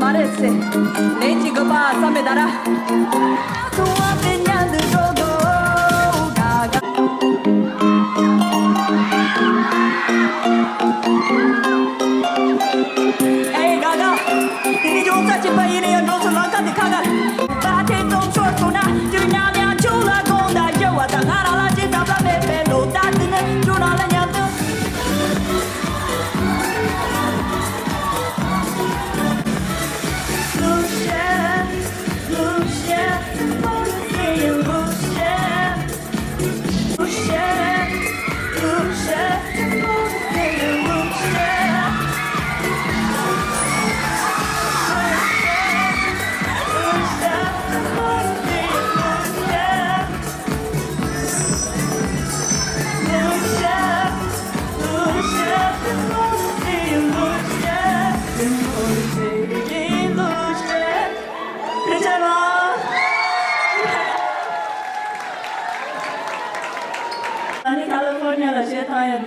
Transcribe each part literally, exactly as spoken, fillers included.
མ་རེད་ཟེར། ལན་གཅིག་དགོས་པ་བསམ་པའི་བརྡ་ར། ཨེ་ག་ག་དེ་ནི་ཡོང་ས་ཅི་པ་ཡིན་ཡང་འགྲོ་ཚུལ་ལམ་ཁ་དེ་ཁ་ཁ། ད་ཐེངས་རྩོམ་ཤོར་སོང་ན་དུས་ནམ་ཡང་ཁྱོད་ལ་དགོངས་དག་ཞུ་བ་དང་། ང་རང་ལ་ཅི་ཐབས་ལ་མེད་པའི་ལོ་ཟླ་དེ་ནི་ཁྱོད་རང་ལ་མཉམ་དུ། ཨ་ནི་ཁ་ལི་ཧྥོར་ནི་ཡ་ལ་གཞས་བཏང་ཡ།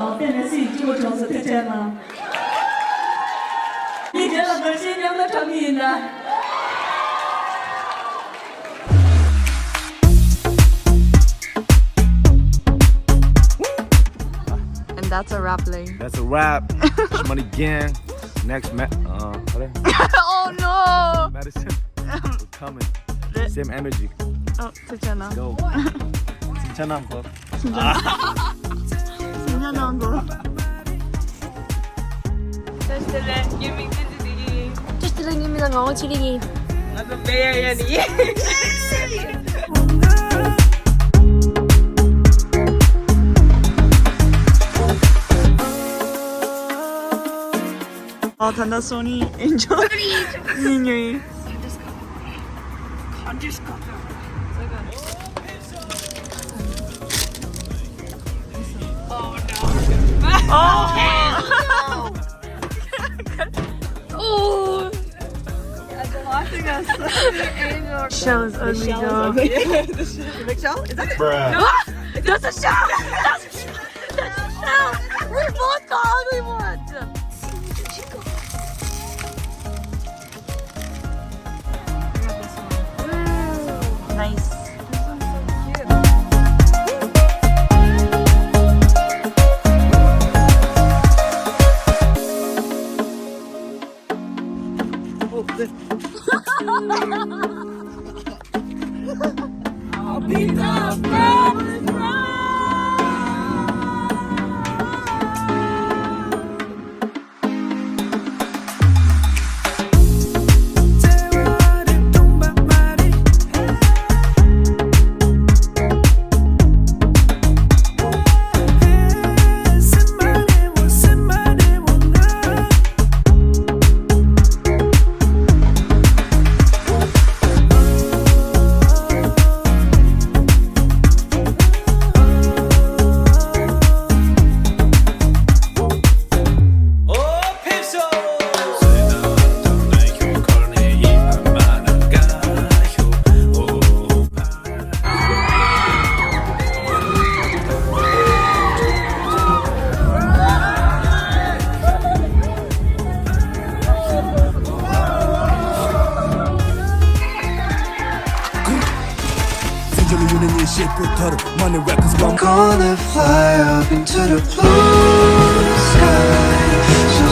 ཨ། དཔེ་མི་སྲིད་སྐྱིད་པོ་བྱུང་སོང་། ཐུགས་རྗེ་གནང་། ངའི་རྗེས་ལ་ནོར་ཤེས་མཉམ་དུ་འཁྲབ་ཀྱི་ཡིན་ན། And that's a wrap, lady. That's a wrap. It's Money Gang. Next ma- uh, what is- Oh no! Madison. We're coming. Same energy. ཨོ། ཚེ་ཆ་ན། Go. ཚེ་ཆ་ན་གོ། ཚེ་ཆ་ན་གོ། བཀྲ་ཤིས་བདེ་ལེགས། ངའི་མིང་བསྟན་འཛིན་བདེ་སྐྱིད་ཡིན། བཀྲ་ཤིས་བདེ་ལེགས། ངའི་མིང་ལ་ངག་དབང་ཆོས་སྒྲོན་ཡིན། ང་ཚོ་བེ་ཡ་ཡ་ནས་ཡིན། ཨོ། ད་ལྟ་སོ་ནི་ཨེན་ཇོ་ཡིན་ཉོ་ཡིན། Oh. Shows ugly though. The show? Is that it? Bruh. That's a show. That's a show. We both got ugly ones. Nice. Gonna fly up into the blue sky.